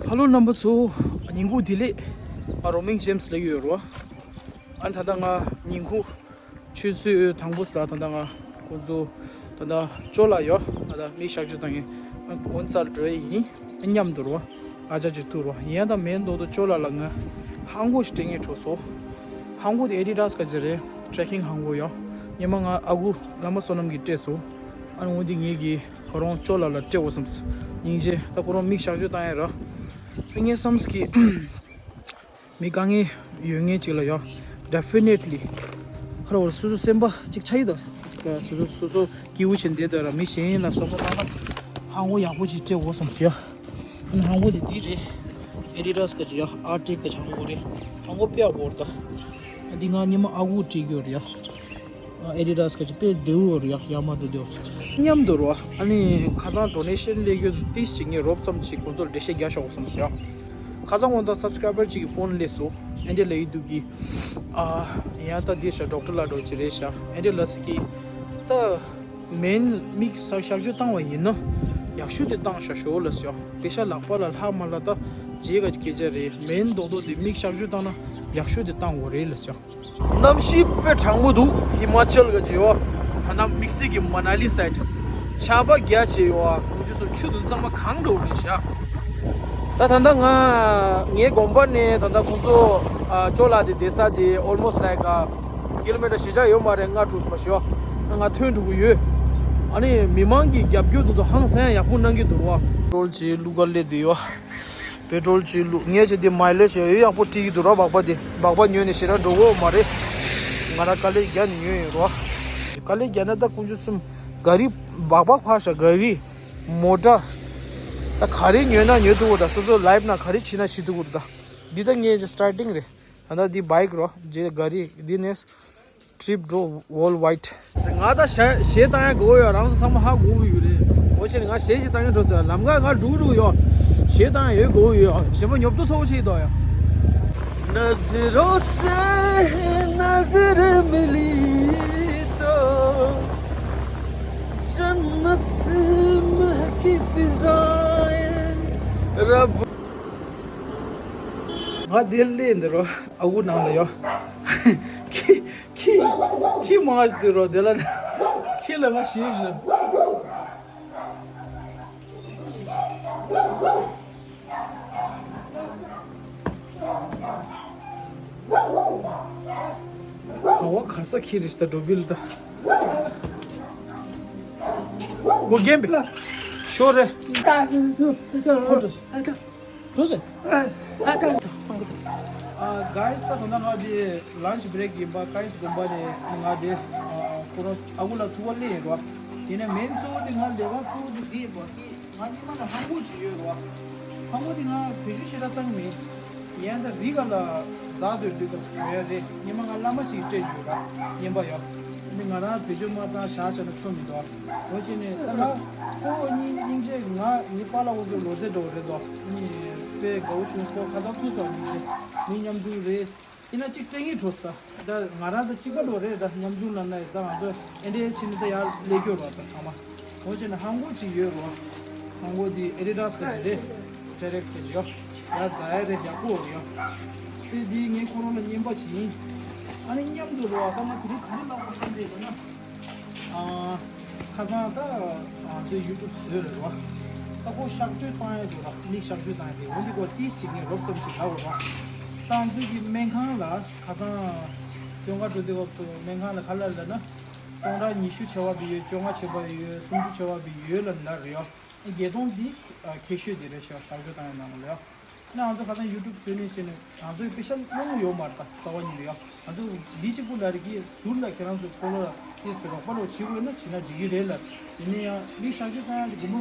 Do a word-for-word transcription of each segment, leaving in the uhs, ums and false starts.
ཧ་ལོ་རྣམ་པ་ཚོ། ཉིན་གུང་བདེ་ལེགས། ང་རོ་མིང་ཇེམ་སི་ལབ་ཀྱི་ཡོད་རེད་བ། ཨ་ནི་ད་ལྟ་ང་ཉིན་གུང་ཆུ་ཚོད་དང་པོ་ལ་ད་ལྟ་ང་ཁོང་ཚོ་ད་ལྟ་ཅོ་ལ་ཡོད། ད་ལྟ་མིག་གཤག་བཅོས་བཏང་ཡིན། ཨོ་ཙལ་འགྲོ་ཡི་ཡིན། མཉམ་དུ་རོ། ཨ་ཅག་ཅིག་ཐུག་རོ། ཡིན་ཡང་ད་མེན་རྡོག་རྡོག་ཅོ་ལ་ལ་ང་ཧང་གོ་ཞིག་སྤྲད་ངེས་འགྲོ་སོ། ཧང་གོ་དེ་ཨེ་ཌི་ཌཱས་ག་ཅིག་རེད། ཊྲེ་ཀིང་ཧང་གོ་ཡོད། ཉི་མ་ང་ཨ་ཁུ་བླ་མ་བསོད་ནམས་ཀྱིས་སྤྲད་སོ། ཨ་ནི་འོ་འདི་ངེད་ཀྱིས་ཁོ་རང་ཅོ་ལ་ལ་སྤྲད་འོ་བསམ་སོ། སྙིང་རྗེ། ད་ཁོ་རང་མིག་གཤག་བཅོས་བཏང་ཡ་ར། ངས་བསམ་སོ་གི་མི་དཀའ་ངལ་ཡོད་མཁན་ཅིག་ལ་ཡ། ཌེ་ཕི་ནེ་ཊི་ལི། ཁ་ར་བར་སོ་སོ་སེམས་པ་ཅིག་ཆགས་ཡི་ད། སོ་སོ་སོ་སོ་སྐྱིད་པོ་བྱེད་འདི་ད་ར། མི་གཞན་ལ་བསམ་བློ་བཏང་ན་ཧང་གོ་ཡག་པོ་ཅིག་སྤྲད་འོ་བསམ་སོ་ཡ། ཨ་ནི་ཧང་གོ་དེ་འདི་རེད། ཨེ་ཌི་ཌཱས་ག་ཅིག་ཡ། ཨར་ཊེག་ག་ཅིག་ཧང་གོ་རེད། ཧང་གོ་དཔེ་ཡག་པོ་རེད་ད། ཨ་འདི་ང་ཉི་མ་ཨ་ཁུ་སྤྲད་ཀྱི་ཡོད་རེད་ཡ། ཨེ་ཌི་ཌཱས་ག་ཅིག་དཔེ་བདེ་བོ་རེད་ཡ། ཡ་མ་འགྲོ་བདེ་བོ། མཉམ་དུ་རོ། ཨ་ནི་ཁ་སང་ཌོ་ནེ་ཤན་སླེབས་ཡོད་ཏིས་ཅིག་ངས་རོབ་ཙམ་ཅིག་ཁོང་ཚོར་འགྲེལ་བཤད་རྒྱག་ཤོག་བསམ་སོང་ཡ། ཁ་སང་འོ་ད་སབ་སི་ཀ་རའི་བར་ཅིག་གི་ཕོན་སླེབས་སོ། ཨེ་འདྲས་ལབ་ཡི་འདུག་གི། ཨ་ཡ་ད་འདི་ཤ་ཌོག་ཊར་ལ་འགྲོ་ཅི་རེད་ཤ། ཨེ་འདྲས་ལབ་སི་གི། ད་མེན་མིག་གཤག་བཅོས་བཏང་བ་ཡིན་ན་ཡག་ཤོས་དེ་བཏང་ཤ་ཤོ་ལབ་སོ། པེ་ཤ་ལག་པ་ལ་ལྷག་མ་ལ་ད་རྗེས་ག་སྐད་ཆ་རེད། མེན་རྡོག་རྡོག་དེ་མིག་གཤག་བཅོས་བཏང་ན་ཡག་ཤོས་དེ་བཏང་དགོས་རེད་ལབ་སོ། གནམ་གཤིས་དཔེ་གྲང་མོ་འདུག་ཧི་མ་ཅལ་ག་ཅིག་ཡོད། ད་ལྟ་དམིགས་བསལ་གྱི་མ་ན་ལི་སའིཌ། ཆར་པ་རྒྱག་བྱས་ཡོད། ཨ་ཁོང་ཚོ་ཆུ་དུ་གཙང་མ་གང་འགྲོ་རེད་ཤག་ད་ད་ལྟ་ང་ངའི་དགོན་པ་ནས་ད་ལྟ་ཁོང་ཚོ་ཨ་ཅོ་ལ་དེ་བསྡད་ས་དེ་ཨོལ་མོ་སི་ལའིཀ་ཨ་ཀི་ལོ་མི་ཊར་ཞེ་དྲག་ཡོད་མ་རེད། ལྔ་དྲུག་ཙམ་ཞིག་ཡོད། ང་ཐོན་འགྲོ་གི་ཡོད། ཨ་ནི་མི་མང་གི་རྒྱབ་སྐྱོར་དེ་ཚོ་ཧང་སང་ཡག་པོ་གནང་གི་འདུག་བ། པེ་ཊོལ་གྱི་གླུ་གར་སླེབས་བསྡད་ཡོད། པེ་ཊོལ་གྱི་གླུ་ངས་ཀྱི་དེ་མའི་ལེཇ་ཡོད་ཡག་པོ་སྤྲད་ཀྱི་འདུག་ར། སྦག་སྦག་དེ་སྦག་སྦག་ཉོས་ནས་ཞེ་དྲག་འགྲོ་གི་མ་རེད། ང་རང་དཀའ་ལས་རྒྱག་ནས་ཉོས་ཡིན་རོ། དཀའ་ལས་རྒྱག་ན་ད་ཀུན་སྤྱོད་གསུམ་ག་རི་སྦག་སྦག་ཕར་བཞག་ག་རི་མོ་ཊ་ད་ག་རེ་ཉོས་ན་ཉོས་ཐུབ་བོ། ད་སོ་སོ་ལའིབ་ནང་ག་རེ་བྱེད་ན་བྱེད་ཐུབ་བོ། ད་འདི་ད་ངས་ཀྱི་སི་ཊར་ཊིང་རེད། ད་ལྟ་འདི་བྷའིཀ་རོ། རྗེས་ག་རི། འདི་ནས་ཊི་རིབ་འགྲོ་ཝོརལཌ་ཝའིཌ། ང་ད་གཞས་གཞས་བཏང་ཡ་དགོས་ཡོད། རང་ཚོ་ཚང་མ་ཧ་གོ་གི་ཡོད་རེད། འོ་ཕྱིར་ང་གཞས་ཞིག་བཏང་ཡ་འགྲོ་ཟེར། ལམ་ཁ་ང་འགྲོ་འགྲོ་ཡོད། གཞས་བཏང་ཡ་ཡོད་དགོས་ཡོད། གཞས་མ་ཉོབ་ཏོ་ཚོགས་ཤིག་དོ་ཡ། نظروں سے نظر ملی تو جنت سے مہکی فضائیں رب ང་དེ་ལས་འདི་རོ། ཨ་ཁུ་ནང་ལ་ཡོད། ཁྱི་ཁྱི་ཁྱི་མ་ཞིག་འདུག་རོ། དེ་ལ་ཁྱི་ལ་ང་ཞེད་ཞུ། ཨ་བ་ག་ས་ཁྱི་རེད་ད་འགྲོ་བིལ་ད། གོ་རྒན་པས་ཤོར་རེད། ཁོ་འགྲོ། འགྲོ་ཟེར། ཨ་ད་ད་ཧང་གི་ད། ཨ་གྷའི་སི་ད་ད་ལྟ་ང་དེ་ལན་ཆི་བྷི་རེག་ཡིན་པ། གྷའི་སི་དགོན་པ་ནས་ང་དེ་ཨ་ཁོ་རང་ཨ་ཁུ་ལ་ཐུག་པ་སླེབས་ཡིན་རོ། ཡིན་ནའི་མེན་གཙོ་བོ་དེ་ང་ལས་ཀ་གཙོ་བོ་དེ་འདི་ཡིན་པ། དེ་ང་སྔོན་མ་ལ་ཧང་གོ་ཅིག་ཡོད་རོ། ཧང་གོ་དེ་ང་བེད་སྤྱོད་ཞེ་དྲག་བཏང་མེད། ཡན་ད་རི་ག་ལ་ཛ་དོད་དུས་སྐབས་སུ་ཡོད་རེད། སྔོན་མ་ང་བླ་མ་ཅིག་སྤྲད་ཡོད་ར། སྔོན་པ་ཡོད། འདི་ང་རང་བེད་སྤྱོད་མ་བཏང་བཞག་བྱས་ན་ཆོ་མི་འདུག་འོ་བྱས་ནས་ད་ང་ཁོ་སྙིང་སྙིང་རྗེ། ང་ངའི་པཱ་ལགས་ཁོ་ཚོའི་ལོ་ཚད་འགྲོ་བ་རེད་དོ། ཨ་ནི་དཔེ་དགའ་བོ་བྱུང་སོང་། ཁ་སང་ཐུག་སོང་། སྙིང་རྗེ། མི་ཉམ་ཆུང་རེད། ཡིན་ན་གཅིག་སྤྲད་ངེས་འགྲོ་ད། ད་ང་རང་ད་གཅིག་པ་འགྲོ་རེད། ད་ཉམ་ཆུང་ལབ་ན་ད་ང་ཚོ་ཨེ་འདྲའི་ཕྱིན་ནས་ད་ཡར་སླེབས་ཀྱི་ཡོད་རེད་ད་ཚང་མ། འོ་བྱས་ནས་ཧང་གོ་ཅིག་ཡོད་རོ། ཧང་གོ་འདི་ཨེ་ཌི་ཌཱས་ག་ཅིག་རེད། ཊི་རེག་སི་ག་ཅིག་ཡོད། ཡ་ཛ་ཡ་རེད། ཡག་པོ་ཡོད། དེ་འདི་ངས་ཁོ་རང་ལ་རྔན་པ་ཅིག་ཡིན། ཨ་ནི་མཉམ་དུ་རོ། ཨ་ད་ང་དེ་རིང་ག་རེ་ལབ་དགོས་བསམ་པས་ཟེར་ན། ཨ། ཁ་སང་ད་ང་ཚོའི་ཡུ་ཊུབ་བཟོས་རེད་རོ། ད་ཁོ་གཤག་བཅོས་བཏང་ཡ་འདུག་ར། མིག་གཤག་བཅོས་བཏང་ཡ་དེ་འོ་འདི་སྐོར་ཏིས་ཅིག་ངས་རོབ་ཙམ་ཅིག་ལབ་དགོས་རོ། ད་ང་ཚོའི་གི་སྨན་ཁང་ལ་ཁ་སང་བཅོ་ལྔ་འགྲོ་དུས་སྐབས་སུ་སྨན་ཁང་ལ་ག་ལ་ལབ་ན། སྟོང་ཕྲག་ཉི་ཤུ་བྱས་པ་བི་ཡོད། བཅོ་ལྔ་བྱས་པ་ཡོད། སུམ་ཅུ་བྱས་པ་བི་ཡོད་ལབ་ན་རེད་ཡ། བརྒྱད་སྟོང་འདི་ཁེ་ཤོས་འདི་རེད་ཤག་གཤག་བཅོས་བཏང་ཡ་ནང་ལ་ཡ། ང་ཚོ་ཁ་སང་ཡུ་ཊུབ་བཟོས་ནས་བྱས་ནས་ང་ཚོའི་པེ་ཤ་སློང་ཡོད་མ་རེད། ད་རྩ་བ་ཉིད་ནས་ཡ། ང་ཚོ་འདི་གཅིག་པུ་ལ་རིགས་ཀྱི་ཟུར་ལ་ཁྱེད་རང་ཚོ་ཕོ་ལོ་ལ་དེ་ཚོ་རོགས་པ་ལོ་བྱེད་དགོས་ན་བྱེད་ན་འགྲིག་གི་རེད་ལ། ཡིན་ན་ཡང་མི་གཤག་བཅོས་བཏང་ཡ་དེ་སྒོར་མོ་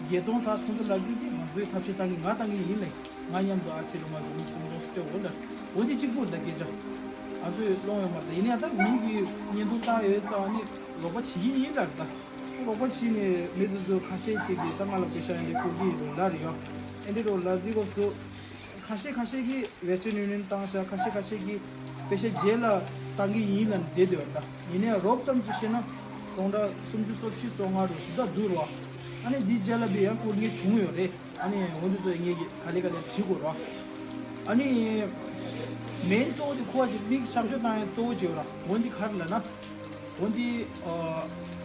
བརྒྱད་སྟོང་ཙམ་ཁོང་ཚོ་ལབ་རྒྱུ་དེ་ང་ཚོའི་ཐབས་ཤེས་བཏང་གི། ང་བཏང་གི་ཡིན་ལ། ང་མཉམ་དུ་ཨ་ཅེ་ལོ་མ་སྒོར་མོ་སུམ་སྟོང་སྤྲད་འོ་ལ། འོ་དེ་གཅིག་པུ་ལ་སྐད་ཆ། ང་ཚོས་སློང་ཡོད་མ་རེད། ཡིན་ན་ཡང་ད་མི་གི་བརྙན་ཐུང་བཏང་ཡོད་རྩ་བ་ནས་རོགས་པ་བྱེད་ཀྱི་ཡིན་ལ་རེད་ད། རོགས་པ་བྱས་ནས་མི་དེ་ཚོ་ཁ་ཤས་ཅིག་གིས་ད་ང་ལ་པེ་ཤ་ཡང་དེ་བསྐུར་གྱི་ཡོད་ལ་རེད་ཡ། ཨེ་འདྲ་རོ་ལ་དེ་སྐབས་སུ་ཁ་ཤས་ཁ་ཤས་ཀྱིས་Western Union་བཏང་ཤག་ཁ་ཤས་ཁ་ཤས་ཀྱིས་པེ་ཤ་རྗེས་ལ་བཏང་གི་ཡིན་ལབ་བསྡད་འདུག་ད། ཡིན་ནའི་རོབ་ཙམ་ཅིག་བཤད་ན་སྟོང་ཕྲག་སུམ་ཅུ་སོ་བཞི་སོ་ལྔ་རུ་ཞིག་ད་བསྡུར་བ། ཨ་ནི་འདི་རྗེས་ལ་བི་ཡང་བསྐུར་མཁན་བྱུང་ཡོད་རེད། ཨ་ནི་འོ་འདི་ཚོ་ངས་ཀྱི་ག་ལེ་ག་ལེ་བྲིས་དགོས་ར། ཨ་ནི་མེན་གཙོ་བོ་དེ་ཁོ་བ་ཅིག་མིག་གཤག་བཅོས་བཏང་ཡ་གཙོ་བོ་བྱེད་ར། འོ་འདི་ག་རེ་ལབ་ན། འོ་འདི་ཨ་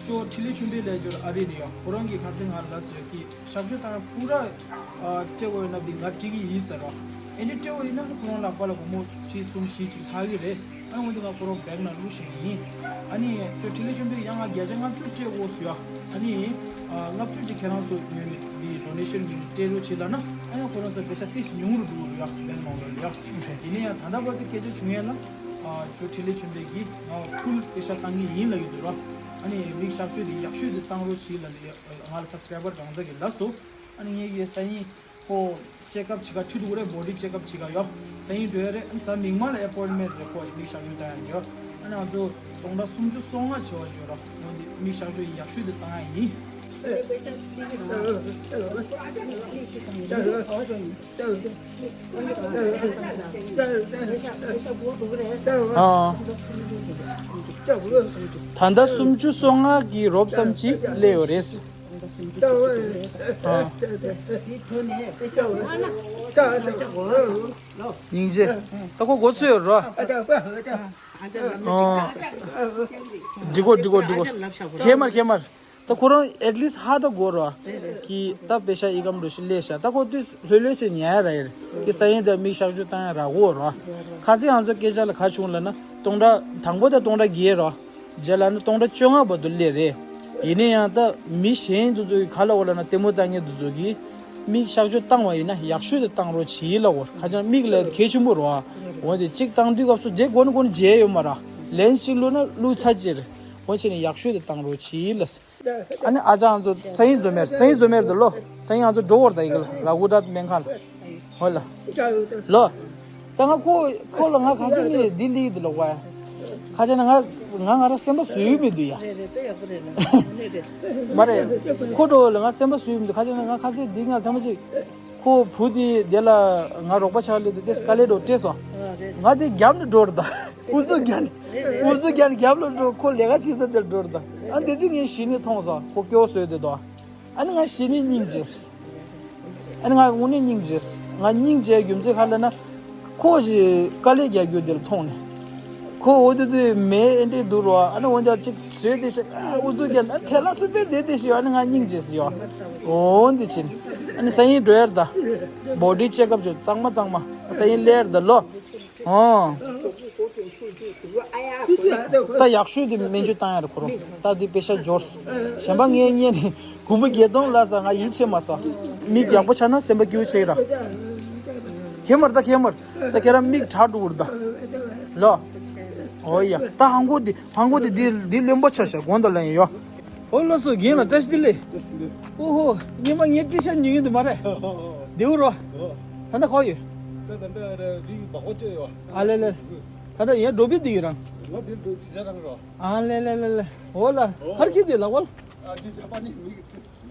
ཅོ་འཕྲིན་ལས་ཆོས་འཕེལ་ལས་སྦྱོར་ཨ་རི་ནས་ཡོད། ཁོ་རང་གིས་ཁ་སང་ང་ལ་ཟེར་གི་གཤག་བཅོས་བཏང་ཡ་ཕུ་ར་ཨ་སྤྲད་དགོས་ཡོད་ན་འདི་ང་བྲིས་གི་ཡིན་ཟེར་ར། ཨེ་འདི་སྤྲད་དགོས་ཡིན་ན་ཁོ་རང་ལག་པ་ལ་སྒོར་མོ་ཁྲི་གསུམ་བཞི་ཅིག་ལྷག་གི་རེད། ཨ་ནི་འོ་འདི་ང་ཁོ་རང་བེག་ནང་བླུགས་བཞག་གི་ཡིན། ཨ་ནི་ཅོ་འཕྲིན་ལས་ཆོས་འཕེལ་ཡང་ང་བརྒྱ་ཆ་ལྔ་བཅུ་སྤྲད་དགོས་སུ་ཡ། ཨ་ནི་ཨ་ལྔ་བཅུ་ཅིག་ཁྱེད་རང་ཚོ་ངོས་ནས་འདི་ཌོ་ནེ་ཤན་ངོས་ནས་སྤྲད་རོགས་བྱེད་ལབ་ན། ཨ་ནི་ཁོ་རང་ཚོ་པེ་ཤ་ཏིས་ཉུང་རུ་འགྲོ་གི་རེད་ཡ། བེག་ནང་ལ་ཡ། ཡིན་ན་ཡང་ད་ལྟ་བར་དུ་སྐད་ཆ་བྱུང་ཡ་ལ་ཨ་ཅོ་འཕྲིན་ལས་ཆོས་འཕེལ་གིས་ང་ཕུལ་པེ་ཤ་བཏང་གི་ཡིན་ལབ་ཡོད་འདུག་ར། ཨ་ནི་མིག་གཤག་བཅོས་འདི་ཡག་ཤོས་དེ་བཏང་རོགས་བྱེད་ལབ་ནས་ང་ལ་སབ་སི་ཀ་རའི་བར་གང་ཟག་གིས་ལབ་སོང་། ཨ་ནི་ངས་ཡ་སང་ཉིན་ཁོ་ཅེག་ཨབ་བྱེད་ག་ཁྲིད་འདུག་རེད། བོ་ཌི་ཅེག་ཨབ་བྱེད་ག་ཡོ། སང་ཉིན་འགྲོ་ཡ་རེད། ཨ་ནི་གཟའ་མིག་དམར་ལ་ཨེ་པོའིན་མེན་ཊི་རེད། ཁོ་མིག་གཤག་བཅོས་བཏང་ཡ་ཡོ། ཨ་ནི་ང་ཚོ་སྟོང་ཕྲག་སུམ་ཅུ་སོ་ལྔ་བྱེད་པ་ཡོད་ར། འོ་འདི་མིག་གཤག་བཅོས་ཡག་ཤོས་དེ་བཏང་ཡ་ཡིན། ཨ། ད་ལྟ་སུམ་ཅུ་སོ་ལྔ་གི་རོབ་ཙམ་ཅིག་སླེབས་ཡོད་རེད། ཨ། སྙིང་རྗེ། ད་ཁོ་མགོ་ཚོས་ཡོད་ར། ཨ། འགྲིག་གོ་འགྲིག་གོ་འགྲིག་གོ། ཁེ་མར་ཁེ་མར། ད་ཁོ་རང་ཨེཊ་ལིསཊ་ཧ་ད་གོ་ར། ཀི་ད་པེ་ཤ་ཨི་ཀམ་འགྲོ་ཤི་ལས་ཤ། ད་ཁོ་དུས་ལྷོད་ལྷོད་ཤི་ཉལ་ཡ་ར་ཡེར། ཀི་སང་ཉིན་ད་མིག་གཤག་བཅོས་བཏང་ཡ་ར་གོ་ར། ཁ་སང་ང་ཚོ་སྐད་ཆ་ལ་ག་བྱུང་ལབ་ན་སྟོང་ཕྲག་དང་པོ་ད་སྟོང་ཕྲག་བརྒྱད་ར། རྗེས་ལ་ནི་སྟོང་ཕྲག་བཅོ་ལྔ་བར་དུ་སླེབས་རེད། ཡིན་ན་ཡང་ད་མི་གཞན་དེ་ཚོ་གི་ག་ལ་འོ་ལ་ན་ལྟད་མོ་ལྟ་མཁན་དེ་ཚོ་གིས་མིག་གཤག་བཅོས་བཏང་བ་ཡིན་ན་ཡག་ཤོས་དེ་བཏང་རོགས་བྱེད་ལ་འོ། ཁ་ཅང་མིག་ལ་གལ་ཆེན་པོ་རེད་བ། འོ་དེ་གཅིག་བཏང་དུས་སྐབས་སུ་དེ་མགོ་ནས་མགོ་ནས་བརྗེད་ཡོད་མ་ར། ལན་གཅིག་བླུགས་ན་བླུགས་ཚར་ཅིག་རེད། འོ་བྱས་ནས་ཡག་ཤོས་དེ་བཏང་རོགས་བྱེད་ལ། ཨ་ནི་ཨ་ཅག་ང་ཚོ་སང་ཉིན་འཛོམས་མེར་སང་ཉིན་འཛོམས་མེར་དུ་ལོ། སང་ཉིན་ང་ཚོ་འགྲོ་བར་ད་ཡི་གེ་ལ་ར་གུ་ཏྲ་སྨན་ཁང་ལ། ཧོ་ལ། ལོ། ད་ང་ཁོ་ཁོ་ལ་ང་ཁ་ཆེ་ནི་འདི་ལི་དུ་ལོ་བ། ཁ་ཆེ་ན་ང་ང་ང་ར་སེམས་པ་བཟོས་མི་འདུག་ཡ། མ་རེད། ཁོ་འགྲོ་ལ་ང་སེམས་པ་བཟོས་མི་འདུག་ཁ་ཆེ་ན་ང་ཁ་ཆེ་འདི་ང་ཐ་མ་ཅིག་ཁོ་བུ་དེ་དེ་ལ་ང་རོགས་པ་ཆགས་ལེ་དེ་དེ་དཀའ་ལས་འགྲོ་སྤྲད་སོང་། ང་དེ་རྒྱབ་ནས་འགྲོ་ར་ད། ཨུ་ཚུགས་རྒྱབ་ནས་ཨུ་ཚུགས་རྒྱབ་ནས་རྒྱབ་ལ་འགྲོ། ཁོ་ལས་ཀ་བྱེད་ས་དེར་འགྲོ་ར་ད། ཨ་དེ་དུས་ངས་གཞི་ནས་མཐོང་སོང་། ཁོ་སྐྱོ་བོ་བཟོས་དེ་དོ། ཨ་ནི་ང་གཞི་ནས་སྙིང་རྗེ། ཨ་ནི་ང་དངོས་གནས་སྙིང་རྗེ། ང་སྙིང་རྗེ་རྒྱུ་མཚན་ག་ལ་ན། ཁོ་ཞིག་དཀའ་ལས་རྒྱག་རྒྱུ་དེ་ལ་མཐོང་ནས། ཁོ་འོ་དེ་དུས་མེ་ཨེ་འདྲས་འདུག་རོ། ཨ་ནི་འོ་འདྲ་ཅིག་བཟོས་དེ་ཞིག་ཨ་ཨུ་ཚུགས་རྒྱབ་ཨ་ཐལ་ལ་ཚུད་པས་བསྡད་དེ་ཞིག་ཨ་ནི་ང་སྙིང་རྗེ་སུ་ཡོད། འོ་འདི་ཕྱིན། ཨ་ནི་སང་ཉིན་འགྲོ་ཡར་ད། བོ་ཌི་ཅེག་ཨབ་བྱོས་གཙང་མ་གཙང་མ། སང་ཉིན་སླེབས་ཡར་ད་ལོ། ཨོ། ད་ཡག་ཤོས་དེ་སྨན་བཅོས་བཏང་ཡ་རེད་ཁོ་རང་། ད་དེ་པེ་ཤ་འབྱོར། གཞན་པ་ངས་ཉན་ནས་གུང་པ་བརྒྱད་སྟོང་ལ་ས་ང་ཡིད་ཆེས་མ་ས། མིག་ཡག་པོ་ཆགས་ན་སེམས་པ་སྐྱིད་པོ་ཆགས་ཀྱི་ར། ཁེ་མར་ད་ཁེ་མར། ད་ཁྱེད་རང་མིག་དྲག་འགྲོ་གི་རེད་ད། ལོ། ཨོ་ཡ། ད་ཧང་གོ་དེ་ཧང་གོ་དེ་དེ་དེ་རློན་པ་ཆགས་ཤག་དགོང་དག་ལ་ཡིན་ཡོ། ཨོ་ལགས་སོ། རྒན་ལགས་བཀྲ་ཤིས་བདེ་ལེགས། ཨོ་ཧོ། ཉི་མ་ངའི་ཏི་ཤར་ཉོ་གི་འདུག་མ་རེད། བདེ་པོ་རོ། ད་ལྟ་ག་པར་ཡོད། ད་ད་ལྟ་རེད་མིག་སྦག་སྦག་བཅོས་ཡོད། ཨ་ལེ་ལེ། ད་ལྟ་ཡར་འགྲོ་དུས་འདི་ཡོད་རང་། ང་འདིར་འགྲོ་ཇི་ཆ་རང་རོ། ཨ་ལེ་ལེ་ལེ་ལེ། ཨོ་ལ། ཨོ། ག་རེ་འཁྱེར་འདུག་ལག་པ་ལ། ཨ་ཅེ་ཇ་པ་ནི་མིག་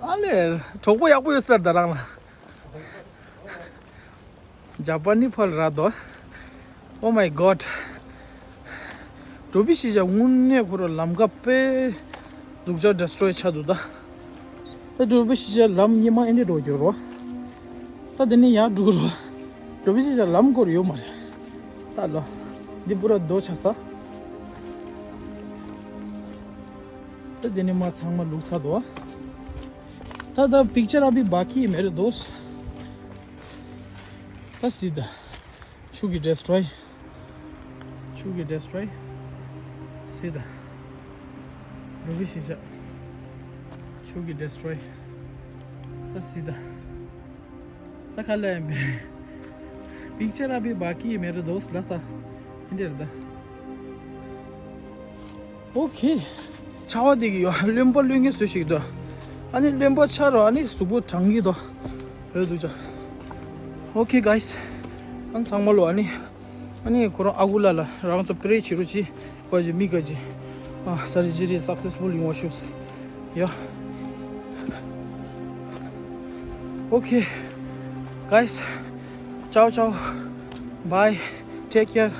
ཨ་ལེ། གྲོགས་པོ་ཡག་པོ་ཡོད་ས་རེད་ད་རང་ལ། ཇ་པ་ནི་ཕར་ར་དོ། Oh my god། འགྲོ་བི་ཤི་ཇ་དངོས་གནས་ཁོ་རང་ལམ་ཁ་དཔེ་སྡུག་ཅག་ཌི་སི་ཊོ་རོའི་ཆགས་འདུག་ད། ད་འགྲོ་བི་ཤི་ཇ་ལམ་ཉི་མ་ཨེ་འདྲས་འགྲོ་རྒྱུ་རོ། ད་དེ་ནས་ཡར་འགྲོ་གི་རོ། འགྲོ་བི་ཤི་ཇ་ལམ་སྐོར་ཡོད་མ་རེད། ད་ལོ། འདི་པུ་ར་རྡོ་ཆགས་ས། ད་དེ་ནས་མར་ཚང་མ་བླུགས་ཚར་འདུག་ད་ད་picture अभी बाकी है मेरे दोस्त। ད་སི་ད། ཆུ་གི་ཌི་སི་ཊོ་རོའི། ཆུ་གི་ཌི་སི་ཊོ་རོའི། སི་ད། འགྲོ་བི་ཤི་ཇ། ཆུ་གི་ཌི་སི་ཊོ་རོའི། ད་སི་ད། ད་ག་ལ་ཡིན་པས། picture अभी बाकी है मेरे दोस्त ལ་ས། འདི་རེད་ད། ཨོ་ཁེ། ཆར་པ་འདི་གི་ཡོ་རློན་པ་རློན་མཁན་བཟོས་ཤིག་འདུག་ཨ་ནི་རློན་པ་ཆར་རོ་ཨ་ནི་གཟུགས་པོ་གྲང་གི་འདུག་ཡོད་འདུག་ཅག་ཨོ་ཁེ་གཱའིས། ཨ་ནི་ཚང་མ་ལོ་ཨ་ནི། ཨ་ནི་ཁོ་རང་ཨ་ཁུ་ལ་ལ་རང་ཚོ་པི་རེ་བྱེད་རོགས་གྱིས། ཁོ་ཅི་མི་ག་ཅི། ཨ་surgery successful in washoes. Yeah. Okay. Guys. Ciao, ciao. Bye. Take care.